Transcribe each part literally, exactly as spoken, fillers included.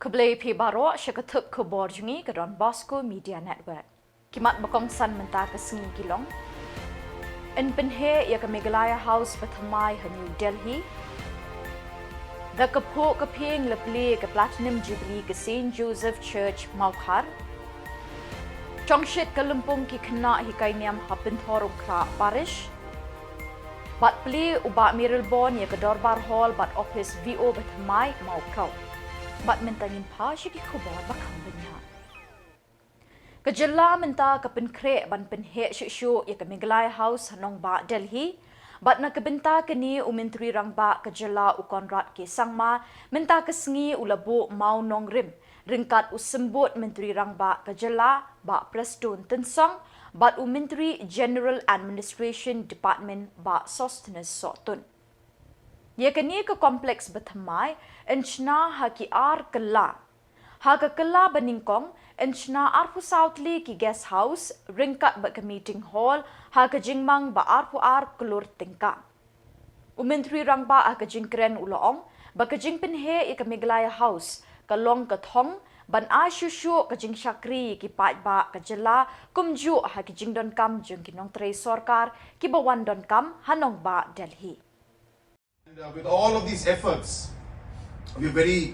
Khublei phi baroh sha ka thup khubor jong ngi ka Don Bosco Media Network. Ki mat ba kongsan mynta ka sngi ki long: yn pynheh ïa ka Meghalaya House bathymmai ha New Delhi. Da ka phuh ka phieng la plie ka Platinum Jubilee ka Saint Joseph Church Mawkhar. Shongshit ka lympung ki khynnah hikai niam ha Pynthorumkhrah Parish. Bad plie u Bah Mayralborn ïa ka Dorbar Hall bad Office V O bathymmai Mawkhar. Bad mynta ngin phai sha ki khubor ba kham bniah. Ka jylla mynta ka pynkhreh ban pynheh shuh shuh ïa ka Meghalaya House ha nongbah Delhi. Bad na ka bynta kane u Myntri Rangbah ka jylla u Conrad K Sangma mynta ka sngi u la buh mawnongrim ryngkat u Symbud Myntri Rangbah ka jylla Bah Prestone Tynsong bad u Myntri General Administration Department Bah Sosthenes Sohtun. Ïa kane ka complex bathymmai yn shna ha ki ar kylla. Ha ka kylla banyngkong yn shna arphew saw tylli ki guest house ryngkat bad ka meeting hall ha ka jingmang ba arphew ar klur tyngka. U Myntri Rangbah ha ka jingkren u la ong ba ka jingpynheh ïa ka Meghalaya House ka long ka thong ban ai shuh shuh ka jingshakri ïa ki paidbah ka jylla kumjuh ha ki jingdonkam jong ki nongtrei sorkar kiba wan donkam ha nongbah Delhi. And uh, with all of these efforts, we're very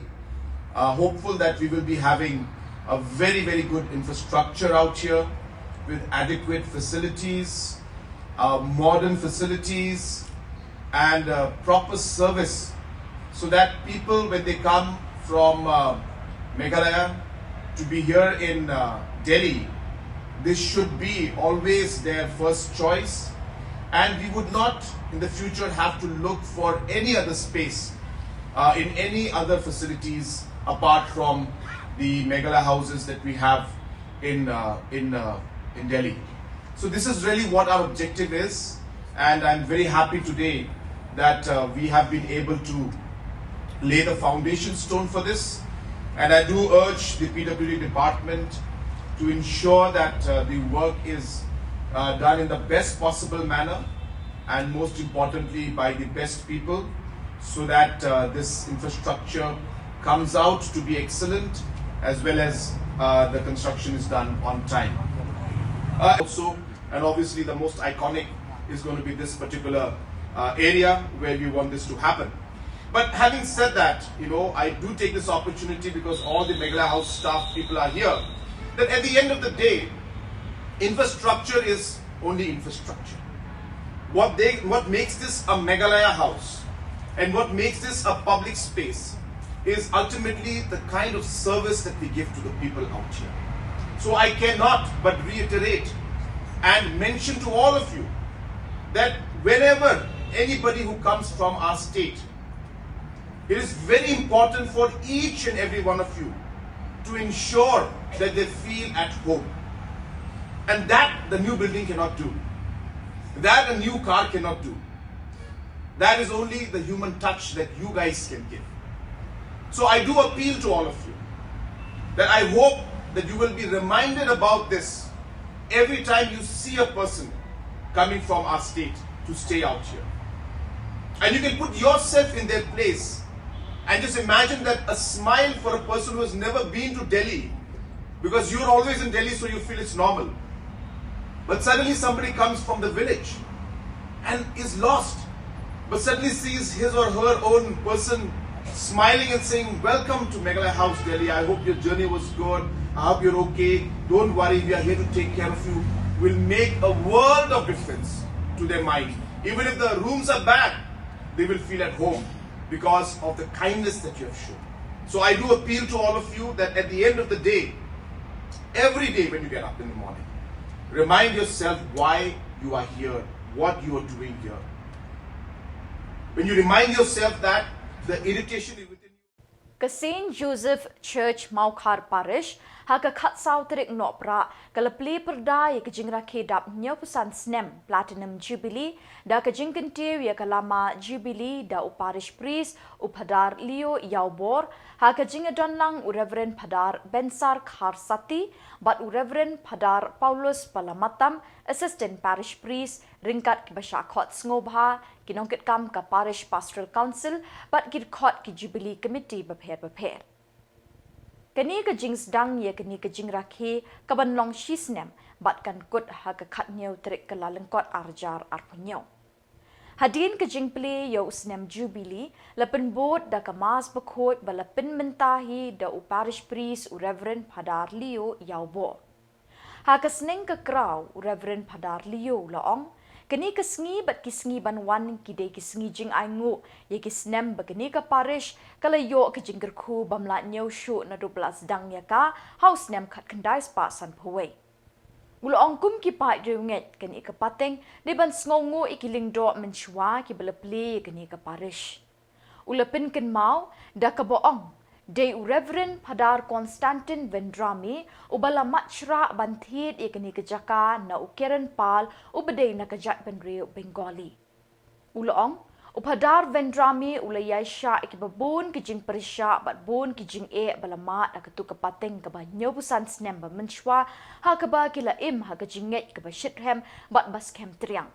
uh, hopeful that we will be having a very, very good infrastructure out here with adequate facilities, uh, modern facilities, and uh, proper service so that people, when they come from uh, Meghalaya to be here in uh, Delhi, this should be always their first choice. And we would not in the future have to look for any other space uh, in any other facilities apart from the Meghalaya houses that we have in, uh, in, uh, in Delhi. So this is really what our objective is, and I'm very happy today that uh, we have been able to lay the foundation stone for this. And I do urge the P W D department to ensure that uh, the work is uh, done in the best possible manner and most importantly by the best people, so that uh, this infrastructure comes out to be excellent as well as uh, the construction is done on time. Uh, also, and obviously the most iconic is going to be this particular uh, area where we want this to happen. But having said that, you know, I do take this opportunity because all the Meghalaya House staff people are here, that at the end of the day, infrastructure is only infrastructure. What, they, what makes this a Meghalaya House and what makes this a public space is ultimately the kind of service that we give to the people out here. So I cannot but reiterate and mention to all of you that whenever anybody who comes from our state, it is very important for each and every one of you to ensure that they feel at home. And that the new building cannot do. That a new car cannot do. That is only the human touch that you guys can give. So I do appeal to all of you that I hope that you will be reminded about this every time you see a person coming from our state to stay out here. And you can put yourself in their place and just imagine that a smile for a person who has never been to Delhi, because you're always in Delhi, so you feel it's normal. But suddenly somebody comes from the village and is lost, but suddenly sees his or her own person smiling and saying, "Welcome to Meghalaya House, Delhi. I hope your journey was good. I hope you're okay. Don't worry, we are here to take care of you," will make a world of difference to their mind. Even if the rooms are bad, they will feel at home because of the kindness that you have shown. So I do appeal to all of you that at the end of the day, every day when you get up in the morning, remind yourself why you are here, what you are doing here. When you remind yourself that, the irritation is within you. Ka Saint Joseph Church Mawkhar Parish ha ka khatsaw tarik Nohprah ka la plie pyrda ïa ka jingrakhe dap hynñiewphew san snem Platinum Jubilee da ka jingkyntiew ïa ka lama Jubilee da u Parish Priest u Phadar Leo Ïawbor, ha ka jingïadonlang u Reverend Phadar Bensar Kharsati bad u Reverend Phadar Paulus Palamatam, Assistant Parish Priest, ryngkat kiba shah khot sngewbha, ki nongkitkam ka Parish Pastoral Council bad ki dkhot ki Jubilee Committee bapher bapher. Kane ka jingsdang ïa kane ka jingrakhe ka ban long shi snem bad kan kut ha ka khatñiew tarik Kyllalyngkot arhajar arphew hynñiew. Hadien ka jingplie ïa u snem Jubilee, la pynbud da ka Mass bakhuid ba la pynmynta hi da u Parish Priest u Reverend Phadar Leo Ïawboh. Ha ka sneng ka kraw, u Reverend Phadar Leo u la ong, kane ka sngi bad ki sngi ban wan ki dei ki sngi jingainguh ïa ki snem ba kane ka parish ka la ïoh ka jingkyrkhu bym lah ñiew shuh naduh ba la sdang ïa ka ha u snem khatkhyndai spah sanphew wei. U la ong kum ki paid riewngeit, kane ka pateng dei ban sngewnguh ïa ki lyngdoh mynshuwa kiba la plie ïa kane ka parish. U la pynkynmaw da kaba ong, dei u Reverend Phadar Constantine Vendrame uba la mad shrah ban thied ïa kane ka jaka na u Kiran Pal uba dei na ka jaitbynriew Bengali. U la ong, u Phadar Vendrame u la ïaishah ïa kiba bun ki jingpyrshah bad bun ki jingeh ba la mad ha katto ka pateng kaba hynñiewphew san snem ba mynshuwa, ha kaba ki la im ha ka jingngeit kaba shitrhem bad ba skhem triang.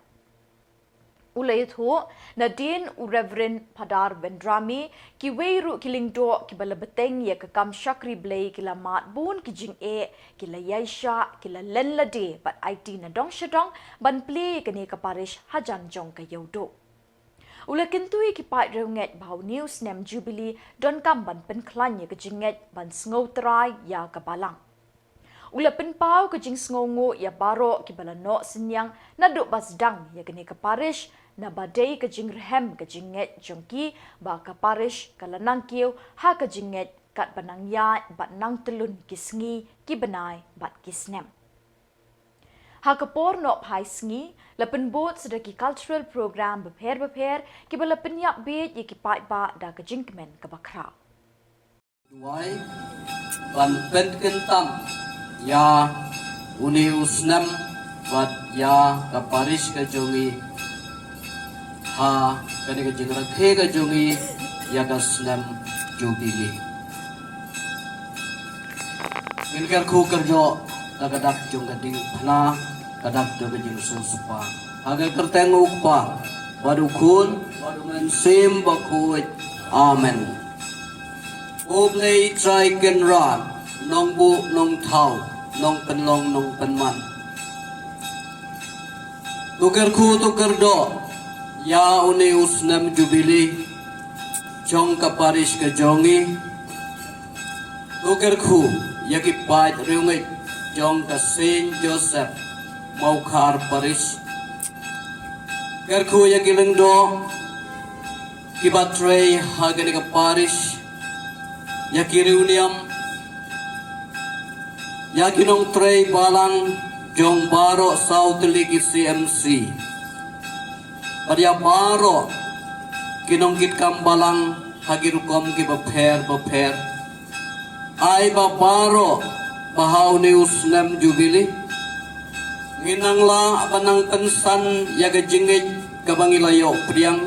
U la ïathuh, nadien u Reverend Phadar Vendrame, kiwei ruh ki lyngdoh kiba la bteng ïa ka kam shakri Blei ki la mad bun ki jingeh, ki la ïaishah, ki la len lade bad aiti nadong shadong ban plie ïa kane ka parish hajan jong ka Ïewduh. U la kyntu ïa ki paid riewngeit ba ha une u snem Jubilee donkam ban pynkhlaiñ ïa ka jingngeit ban sngewtrai ïa ka Balang. U la pynpaw ka jingsngewnguh ïa baroh kiba la noh synñiang naduh ba sdang ïa kane ka parish, naba dei ka jingrhem ka jingngeit jong ki ba ka parish ka la nang kiew ha ka jingngeit katba nang ïaid bad nang tyllun ki sngi, ki bnai bad ki snem. Ha ka por noh phai sngi, la pynbud sa da ki cultural program bapher bapher kiba la pynïap bieit ïa ki paidbah da ka jingkmen kaba khraw. Duwai ban pynkyntam ïa une u snem bad ïa ka parish ka jong ngi ha kane ka jingrakhe ka jong ngi ïa ka snem Jubilee. Ngin kyrkhu kyrdoh da ka dak jong ka diengphna, ka dak jong ka jingsiewspah. Ha ka kyrteng u Kpa bad u Khun bad u Mynsiem Bakhuid. Amen. U Blei Trai Kynrad, Nongbuh Nongthaw, Nongpynlong Nongpynman. To kyrkhu to kyrdoh ïa une u snem Jubilee jong ka parish ka jong ngi. To kyrkhu ïa ki paid riewngeit jong ka Saint Joseph Mawkhar Parish. Kyrkhu ïa ki lyngdoh kiba trei ha kane ka parish, ïa ki riewniam, ïa ki nongtrei balang jong baroh saw tylli ki C M C, bad ïa baroh ki nongkitkam balang ha ki rukom kiba pher bapher. Ai ba baroh ba ha une u snem Jubilee ngin nang lah ban nang pynsan ïa ka jingngeit kaba ngi la ïoh pdiang.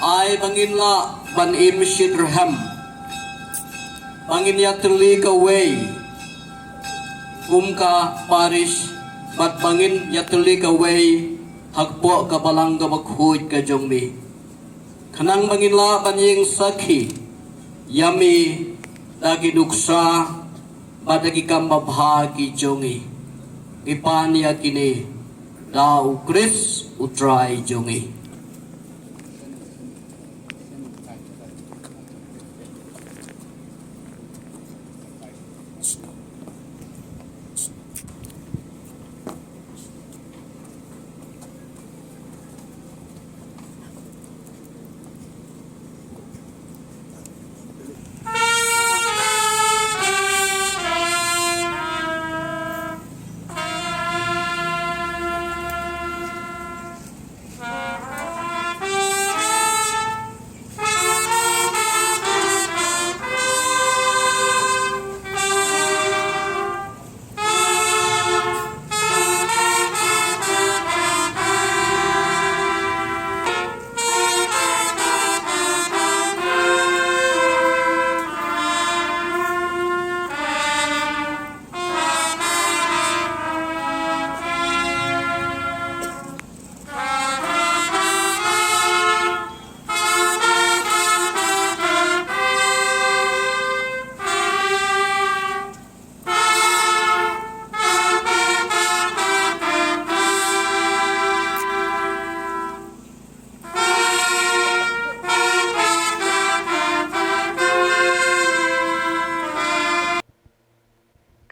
Ai ba ngin lah ban im shitrhem, ba ngin ïatylli kawei kum ka parish, bad ba ngin ïatylli kawei hapoh ka Balang kaba khuid ka jong me. Khnang ba ngin lah ban ïeng sakhi ïa me da ki nuksa bad da ki kam babha ki jong ngi. Ngi pan ïa kine da u Khrist u Trai jong ngi.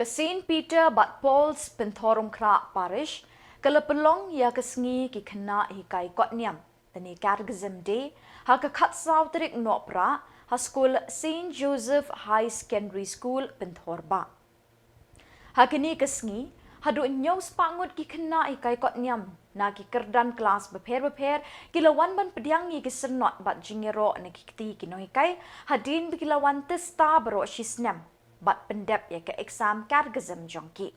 Ka Saint Peter bad Paul's Pynthorumkhrah Parish ka la pynlong ïa ka sngi ki khynnah hikai kot niam, lane Catechism Day, ha ka khatsaw tarik Nohprah, ha skul Saint Joseph High Secondary School, Pynthorumkhrah. Ha kane ka sngi, haduh hynñiew spah ngut ki khynnah hikai kot niam na ki kyrdan klas bapher bapher ki la wan ban pdiang ïa ki synod bad jingïaroh na ki kti ki nonghikai, hadien ba ki la wan test baroh shi snem bad pyndep ïa ka exam Catechism jong ki.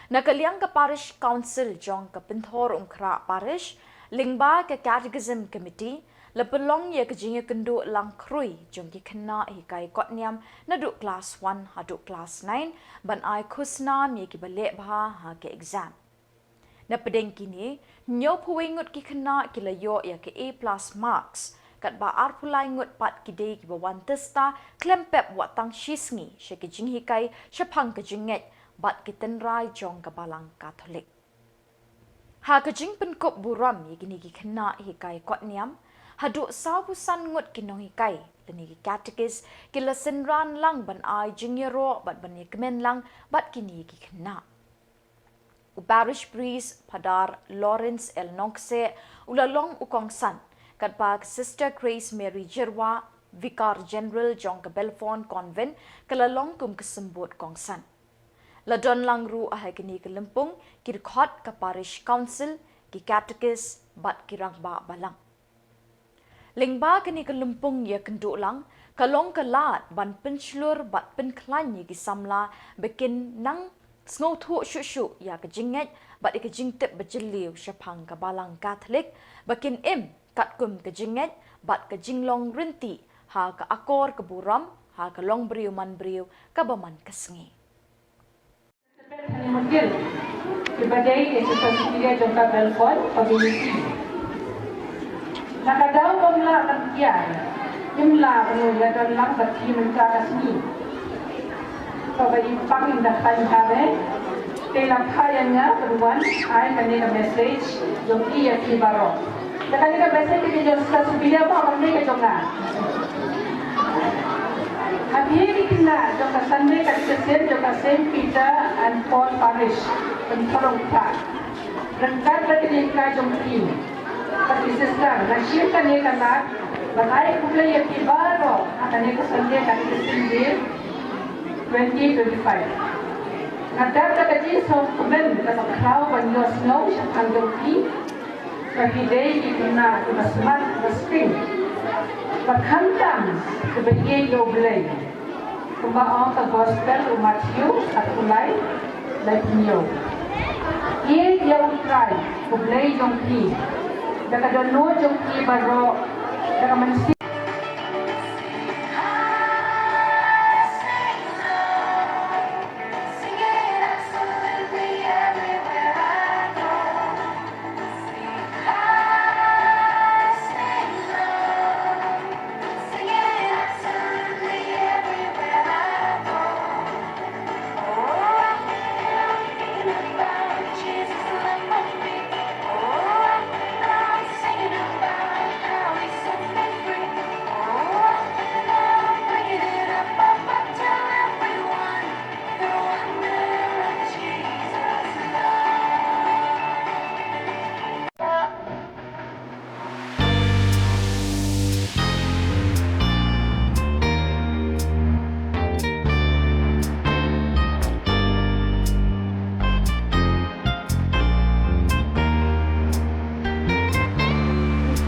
Na ka liang ka Parish Council jong ka Pynthorumkhrah Parish, lyngba ka Catechism Committee, la pynlong ïa ka jingïakynduh lang khrui jong ki khynnah hikai kot niam naduh klas one haduh klas nine, ban ai khusnam ïa kiba leh bha ha ka exam. Na pdeng kine, hynñiewphew wei ngut ki khynnah ki la ïoh ïa ka A plus marks, katba arphew lai ngut pat ki dei kiba wan test khlem pep wat tang shi sngi sha ki jinghikai shaphang ka jingngeit bad ki tynrai jong ka Balang Katholik. Ha ka jingpynkup burom ïa kine ki khynnah hikai kot niam, haduh sawphew san ngut ki nonghikai, lane ki catechist, ki la synran lang ban ai jingïaroh bad ban ïakmen lang bad kine ki khynnah. U Parish Priest Phadar Lawrence L Nongkseh u la long u kongsan, katba ka Sister Grace Mary Jyrwa, Vicar General jong ka Belfon Convent, ka la long kum ka symbud kongsan. La don lang ruh ha kane ka lympung ki dkhot ka Parish Council, ki catechist bad ki rangbah balang. Lyngba kane ka lympung ïakynduh lang, ka long ka lad ban pynshlur bad pynkhlaiñ ïa ki samla ba kin nang sngewthuh shuh shuh ïa ka jingngeit bad ïa ka jingtip bajylliew shaphang ka Balang Katholik, ba kin im katkum ka jingngeit bad ka jinglong rynti ha ka akor ka burom ha ka longbriew manbriew kaba man ka sngi. Tebet ha Nongmutngil, kiba dei ka Sister Cecilia jong ka Belfon Community. Na ka daw bym lah ban kiar, im lah ban ïadon lang bad phi mynta ka sngi. Kaba i pang i da khlaiñ ha re, te la phah ïa nga ban wan ai kane ka message jong i ïa phi baroh. Te kane ka message ka jong Sister Cecilia, ba ban dei ka jong nga. Ha phi ki khynnah jong ka Sunday Catechism jong ka Saint Peter and Paul Parish, Pynthorumkhrah. Ryngkat bad ki jinghikai jong phi bad ki sister, nga shim kane ka lad ban ai khublei ïa phi baroh ha kane ka Sunday Catechism Day twenty twenty-five. Nga dap da ka jingsngewkmen kaba khraw ban ïohsngew shaphang jong phi, ba phi dei ki khynnah kiba smat, kiba sting, ba khamtam kiba ïeit ïa U Blei. Kumba ong ka Gospel u Matthew, arphew lai, laiphew hynñiew. Ïeit ïa U Trai U Blei jong phi da ka dohnud jong phi baroh, da ka mynsiem.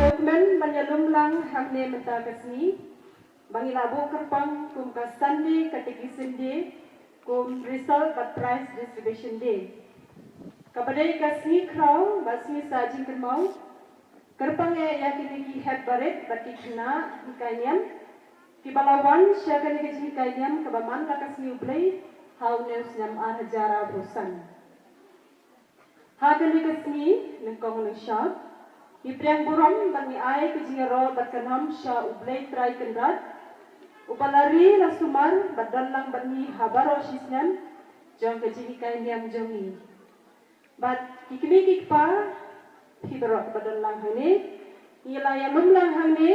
Statement ban ïalum lang hangne mynta ka sngi, ba ngi la buh kyrpang kum ka Sunday Catechism Day, kum result bad prize distribution day. Kaba dei ka sngi khraw bad sngi sah jingkynmaw. Kyrpang eh ïa kine ki hep barit bad ki khynnah hikai niam kiba la wan sha kane ka jinghikai niam kaba man la ka sngi U Blei ha une u snem ar hajar arphew san. Ha kane ka sngi, nyngkong nyngshap, ngi pdiang burom bad ngi ai ka jingïaroh bad ka nam sha U Blei Trai Kynrad, uba la ri la sumar bad don lang bad ngi ha baroh shi snem jong ka jinghikai niam jong ngi. Bad ki kmie ki kpa, phi baroh kiba don lang hangne, ngi la ïalum lang hangne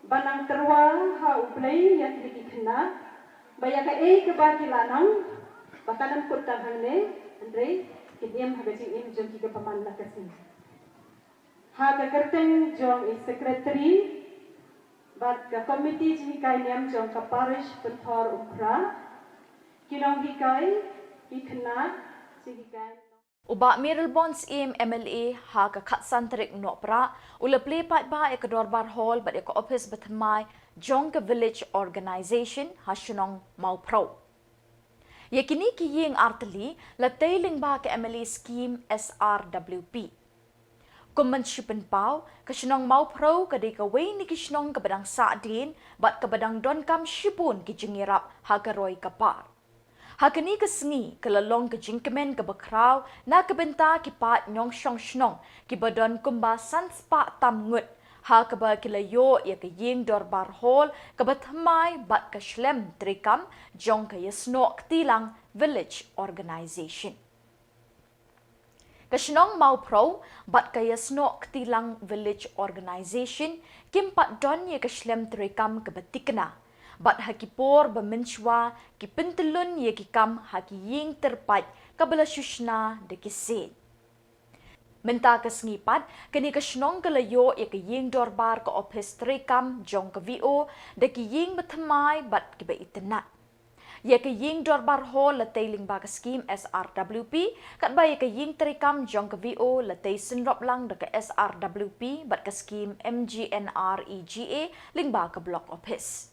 ban nang tyrwa ha U Blei ïa kine ki khynnah, ba ïa kaei kaba ki la nang Ba kan ym kut tang hangne, hynrei kin im ha ka jingim jong ki kaba man la ka sngi. Ha ka kyrteng jong i secretary bad ka komiti jinghikai niam jong ka parish Pynthor Umkhrah, ki nonghikai, ki khynnah jinghikai. U Bah Mayralborn Syiem M L A ha ka khatsan tarik Nohprah u la plie paidbah ïa ka dorbar hall bad ïa ka ophis bathymmai jong ka village organisation ha shnong Mawphrew. Ïa kine ki ïing artylli la tei lyngba ka M L A scheme S R W P. Kum ban shu pynpaw, ka shnong Mawphrew ka dei kawei na ki shnong kaba dang sahdien bad kaba dang donkam shibun ki jingïarap ha ka roi ka par. Ha kane ka sngi ka la long ka jingkmen kaba khraw na ka bynta ki paid nongshong shnong kiba don kumba san spah tam ngut, ha kaba ki la ïoh ïa ka ïing dorbar hall kaba thymmai bad ka shlem treikam jong ka Ïasnoh Ktilang Village Organisation. Ka shnong Mawphrew bad ka Ïasnoh Ktilang Village Organisation kim pat don ïa ka shlem treikam kaba thikna bad ha ki por ba mynshuwa ki pyntyllun ïa ki kam ha ki ïing tyrpait kaba la shu shna da ki seng. Mynta ka sngi pat kane ka shnong ka la ïoh ïa ka ïing dorbar ka ophis treikam jong ka V O da ki ïing bathymmai bad kiba itynnat. Ïa ka ïing dorbar hall la tei lyngba ka scheme S R W P, katba ïa ka ïing treikam jong ka V O la tei synrop lang da ka S R W P bad ka scheme M G N R E G A lyngba ka block office.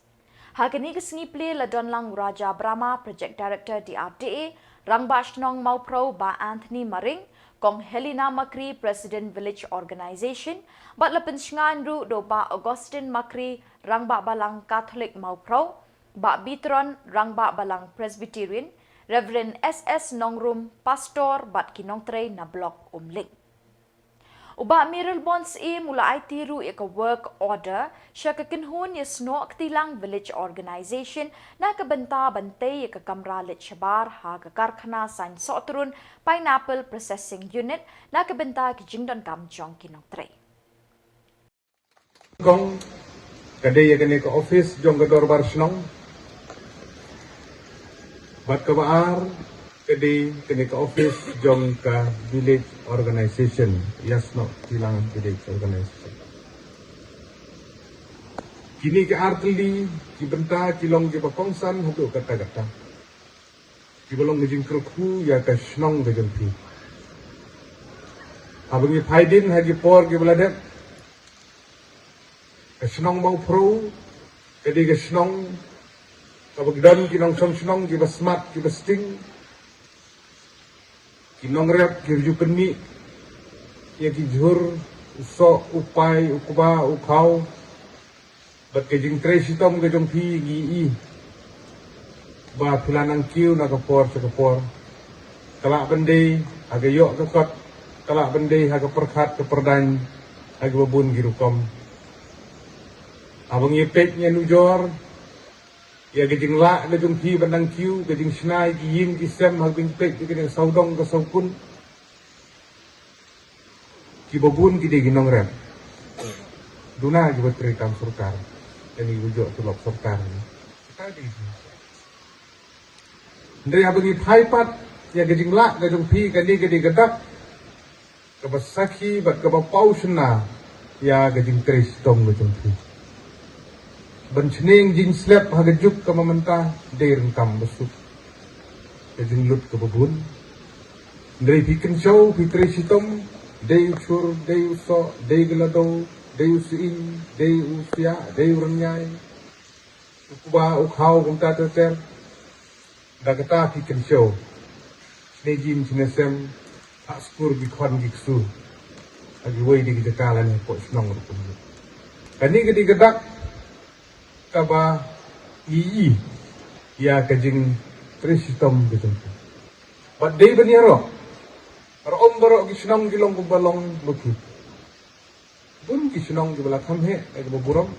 Ha kane ka sngi plie la don lang u Raja Brahma, Project Director D R D A, Rangbah Shnong Mawphrew Bah Anthony Maring, Kong Helena Makri, President Village Organisation, bad la pynshngaiñ ruh da u Bah Augustine Makri, Rangbah Balang Catholic Mawphrew, Bah Bitron, Rangbah Balang Presbyterian, Reverend S S Nongrum, Pastor bad ki nongtrei na Block Umling. U Bah Mayralborn Syiem u la aiti ruh ïa ka work order sha ka kynhun Ïasnoh Ktilang Village Organisation na ka bynta ban tei ïa ka kamra leit shabar ha ka karkhana saiñ sohtrun Pineapple Processing Unit na ka bynta ki jingdonkam jong ki nongtrei. Kong, ka dei ïa kane ka office jong ka dorbar shnong. Bad kaba ar, ka dei kane ka office jong ka village organisation, Ïasnoh Ktilang Village Organisation. Kine ki artylli ki bynta ki long kiba kongsan haduh katta katta, kiba long ka jingkyrkhu ïa ka shnong ka jong phi. Haba ngi phai dien ha ki por kiba la dep, ka shnong Mawphrew ka dei ka shnong kaba don ki nongshong shnong kiba smat kiba sting, ki nongrep kiba ju pynmih ïa ki jhur, u soh, u pai, u kba, u khaw. Bad ka jingtrei shitom ka jong phi ngi i ba phi la nang kiew na ka por sha ka por. Ka lah ban dei ha ka ïoh ka kot, ka lah ban dei ha ka pyrkhat ka pyrdaiñ, ha kiba bun ki rukom. Haba ngi peit ngi nujor ïa ka jinglah ka jong phi ban nang kiew, ka jingshna ïa ki ïing ki sem, haba ngi peit ïa ka sawdong ka sawkun. Kiba bun ki dei ki nongrep. Duna kiba trei kam sorkar. Kane kiba ïoh tulop sorkar. Hynrei haba ngi phai pat ïa ka jinglah ka jong phi, kane ka dei ka dak kaba sakhi bad kaba paw shynna ïa ka jingtrei shitom ka jong phi. Ban shneng jingslep ha ka juk kaba mynta dei ryngkam ba suk ka jinglut kaba bun. Hynrei phi kynshew, phi trei shitom, dei u chur, dei u soh, dei ka ladow, dei u sying, dei u siah, dei u rynñiai, u kba, u khaw, kumta ter ter. Da kata phi kynshew. Shane jin shane sem, ha skur ki khon ki ksu. Ha kiwei de ki jaka lane hapoh shnong ruh kumne. Kane ka dei ka dak kaba i i ïa ka jingtrei shitom ka jong phi. Bad dei ban ïaroh. Ruh ym baroh ki shnong ki long kumba long ba phi. Bun ki shnong kiba la kham heh, eh, kiba burom.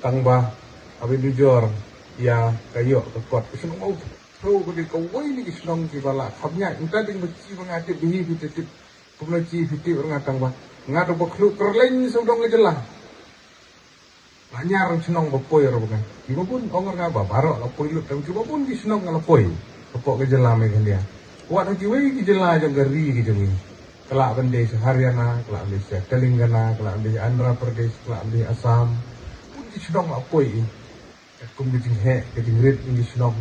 Tang ba haba nujor ïa ka ïoh ka kot ka shnong Mawphrew ka dei kawei na ki shnong kiba la kham ïaid. Mynta dei ba chi ba nga tip, ba hi phi tip. Kumno chi phi tip ruh nga, tang ba nga ruh ba khlur kyrleng sawdong ka jylla. La ñiar shnong ba poi ruh ba nga. Kiba bun ong ruh nga ba baroh la poi lut, tang kiba bun ki shnong la poi. Hapoh ka jylla Meghalaya. Wat ha kiwei ki jylla jong ka ri ka jong ngi. Ka lah ban dei sha Haryana, ka lah ban dei sha Telangana, ka lah ban dei sha Andhra Pradesh, ka lah ban dei sha Assam. Pun ki shnong la poi i. Kum ka jingheh, ka jingrit jong ki shnong.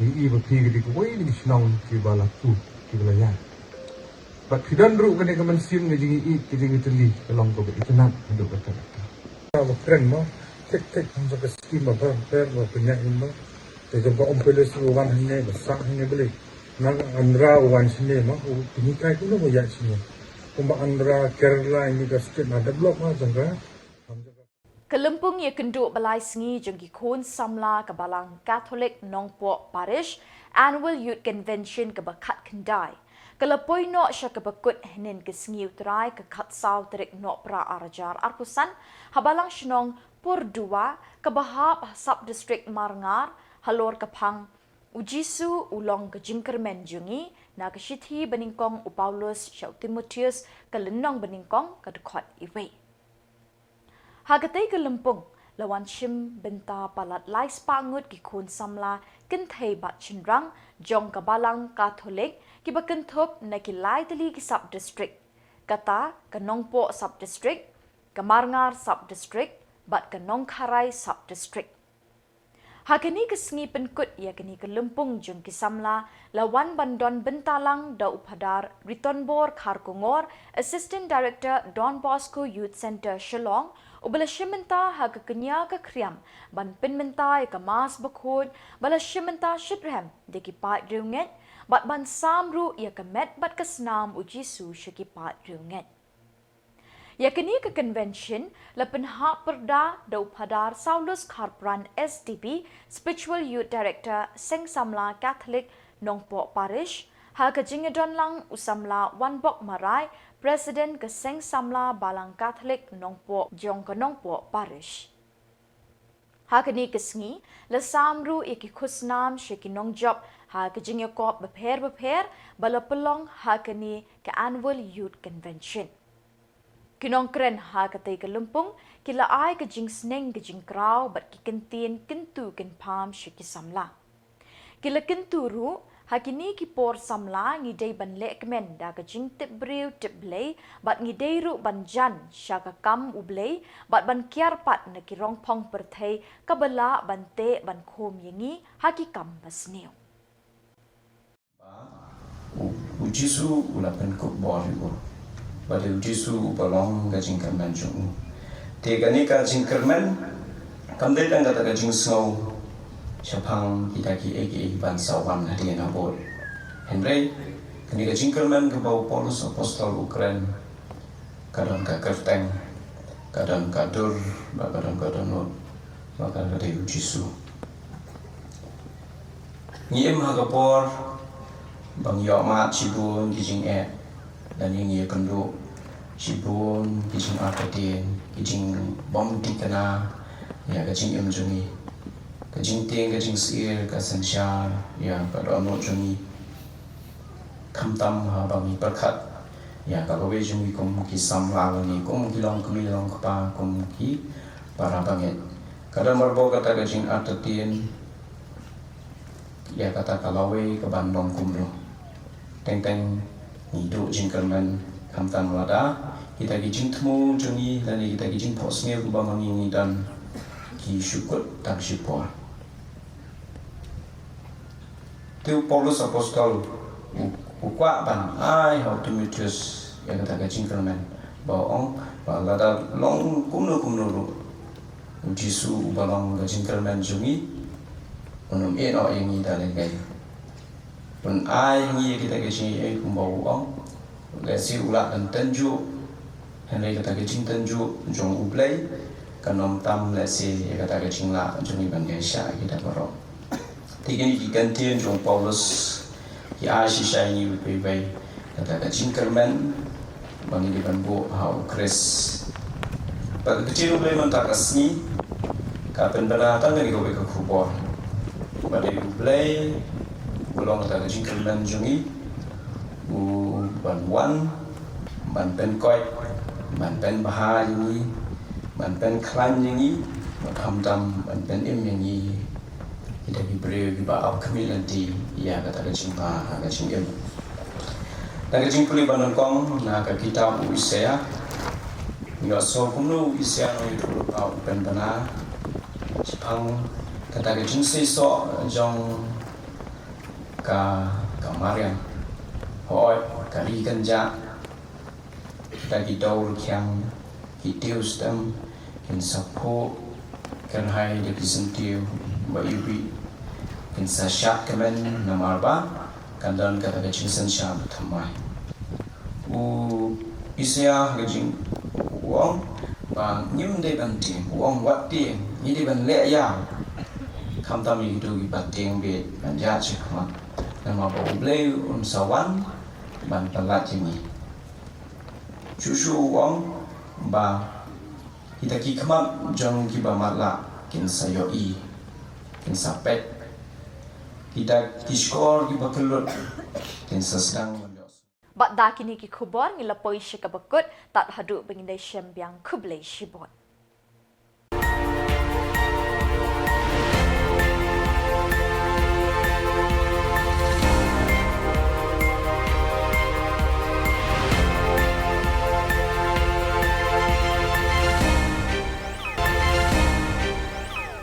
Ngi i ba phi ka dei kawei na ki shnong kiba la kut, kiba la ïaid. Bad phi don ruh kane ka mynsiem ka jingïeit, ka jingïatylli, ka long kaba itynnad haduh katta katta. Ba kren mo, thik thik, hangta ka skim ba pher pher ba pynïaid mo. Te jong ka Umphel East ba wan hangne, ba sah hangne balei. Na ka Andhra ba wan shane mo, u pynhikai kumno ba ïaid shane. Kumba Andhra, Kerala, ïa kine ka state na develop mo jong ka. Ka lympung ïakynduh ba lai sngi jong ki khun samla ka Balang Katholik Nongpoh Parish Annual Youth Convention kaba khatkhyndai ka la poi noh sha kaba kut hynnin ka sngi U Trai, ka khatsaw tarik Nohprah arhajar arphew san, ha Balang Shnong Purduwa kaba hap ha Sub District Marngar, halor ka phang U Jisu U Long Ka Jingkyrmen Jong Ngi, na ka shithi banyngkong u Paulus sha u Timotheus, ka lynnong banyngkong, ka dkhot iwei. Ha katei ka lympung la wan shim bynta palat lai spah ngut ki khun samla kynthei bad shynrang jong ka Balang Katholik kiba kynthup na ki lai tylli ki sub district, kata ka Nongpoh Sub District, ka Marngar Sub District bad ka Nongkharai Sub District. Ha kane ka sngi pynkut ïa kane ka lympung jong ki samla la wan ban don bynta lang da u Phadar Ritonbor Kharkongor, Assistant Director, Don Bosco Youth Centre, Shillong, uba la shim bynta ha ka kñia ka khriam ban pynmynta ïa ka Mass Bakhuid ba la shim bynta shitrhem da ki paid riewngeit bad ban sam ruh ïa ka met bad ka snam U Jisu sha ki paid riewngeit. Ïa kane ka convention la pynhap pyrda da u Phadar Saulus Kharpran, S D B, Spiritual Youth Director, Seng Samla Katholik Nongpoh Parish, ha ka jingïadon lang u Samla Wanbok Marai, President ka Seng Samla Balang Katholik Nongpoh jong ka Nongpoh Parish. Ha kane ka sngi la sam ruh ïa ki khusnam sha ki nongjop ha ka jingïakop bapher bapher ba la pynlong ha kane ka Annual Youth Convention. Ki nongkren ha katei ka lympung ki la ai ka jingsneng ka jingkraw bad ki kyntien kyntu kynpham sha ki samla. Ki la kyntu ruh, ha kine ki por samla ngi dei ban leh kmen da ka jingtip briew tip Blei bad ngi dei ruh ban jan sha ka kam U Blei bad ban kiar pat na ki rongphong pyrthei kaba lah ban teh ban khum ïa ngi ha ki kam basniew. Ba U, U Jisu u la pynkup bor ïa u. Ba dei U Jisu uba long ka jingkyrmen jong u. Te kane ka jingkyrmen kam dei tang kata ka jingsngew shaphang kita kiei kiei ban sa wan hadien habud. Hynrei kane ka jingkyrmen kaba u Paulus Apostol u kren, ka don ka kyrteng, ka don ka dur, bad ka don ka dohnud, bad ka dei U Jisu. Ngi im ha ka por ba ngi ïoh mad shibun ki jingeh, lane ngi ïakynduh shibun ki jingartatien, ki jingbymthikna ïa ka jingim jong ngi. Ka jingtieng, ka jingsyier, ka synshar ïa ka dohnud jong ngi. Khamtam haba ngi pyrkhat ïa ka lawei jong ngi kum ki samla lane kum ki longkmie longkpa, kum ki para bangeit. Ka don baroh kata ka jingartatien ïa kata ka lawei kaban long kumno. Teng teng ngi duh jingkyrmen, khamtam lada kita ki jingthmu jong ngi lane kita ki jingphohsniew kiba ma ngi ngi don ki shu kut tang shipor. Te u Paulus Apostol u, u kwah ban ai ha u Timotheus ïa kata ka jingkyrmen, ba u ong ba lada long kumno kumno ruh, U Jisu uba long ka jingkyrmen jong ngi un ym ïehnoh ïa ngi da lyngngai. Un ai ha ngi ïa kita ki jingïeit, kumba u ong. Lehse u lah ban tynjuh, hynrei kata ka jingtynjuh jong U Blei kan ym tam lehse ïa kata ka jinglah jong ngi ban ïaishah ïa kita baroh. Te kine ki kyntien jong u Paulus ki ai shisha ïa ngi bad phi, kata ka jingkyrmen ba ngi dei ban buh ha U Khrist. Bad ka ktien U Blei mynta ka sngi ka pynbna tang kane kawei ka khubor, ba dei U Blei u long kata ka jingkyrmen jong ngi, u ban wan ban pynkoit, ban pynbha ïa ngi, ban pynkhlaiñ ïa ngi, bad khamtam ban pynim ïa ngi Da ki briew kiba ap khmih lynti ïa kata ka jingpha ha ka jingim. Da ka jingpule ba nyngkong na ka kitab u Isaïah, ngi ïohsngew kumno u Isaïah u nongïathuhlypa u pynbna shaphang kata ka jingseisoh jong ka, ka mariang. Hooid, ka ri kan jah, da ki dewrkhiang, ki tiew stem kin sa phuh, kynhai da ki syntiew ba iwbih kin sa shad kmen, namar ba kan don kata ka jingsynshar ba thymmai. U Isaïah ha ka jing, u ong ba ngim dei ban tieng, u ong wat tieng, ngi dei ban leh ïa, khamtam ïa kito kiba tieng beit ban ïaid shakhmat, namar ba U Blei un sa wan ban pyllait ïa ngi. Shuh shuh u ong ba kita ki khmat jong kiba matlah kin sa ïohi, kin sa peit, kita ki shkor kiba kyllut kin sa sdang ban ïoh. Bad da kine ki khubor ngi la poi sha kaba kut, tad haduh ba ngin da shem biang, khublei shibun.